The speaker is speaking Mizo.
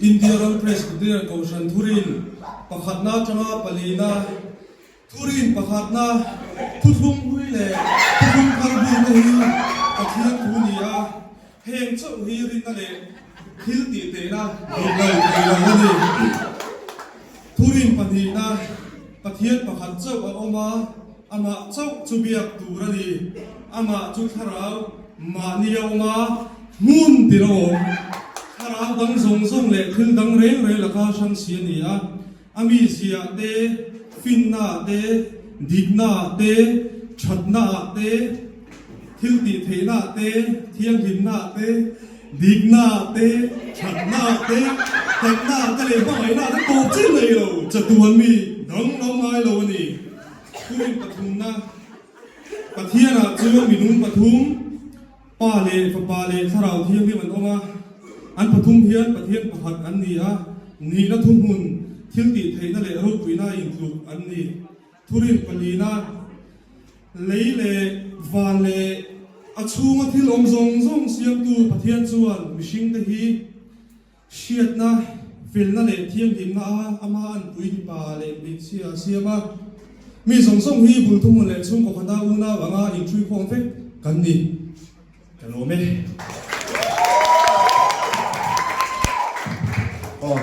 India ram Presbyterian Kohhran Thurin pakhatna atanga palina Thurin pakhatna thuthlung hlui leh thuthlung thar bute hi Pathian thu ni a, heng chauh hi rinna leh thil tih tehna dik lo thei lo a ni. Thurin pahnihna Pathian pakhat chauh a awm a, amah chauh chu biak tur a ni. Amah chu thlarau mahni a awm a, hmun tir a awm. Thlarau dang zawng zawng leh thil dang reng reng laka hrang si a ni a. A mizia te, finna te, dikna te, thatna te, thil tih theihna te, thianghlimna te, dikna te, thatna te, takna te leh hmangaihna te tawp chin nei lo chatuan mi danglam ngai lo a ni. Thurin pathumna Pathianah chuan minung pathum, Pa leh Fapa leh Thlarau Thianghlim an awm a, an pathum hian Pathian pakhat an ni a, nihna thuhmun, thiltih theihna leh ropuina intluk an ni. Thurin palina, lei leh van leh a chhunga thil awm zawng zawng siamtu Pathian chuan mihringte hi Hriatna, felna leh thianghlimna a ama anpui mipa leh hmeichhia a siam a. Mi zawng zawng hi bul thuhmun leh chhungkaw khata unau anga inṭhuikhawm vek kan ni. Ka lawm e. Aw.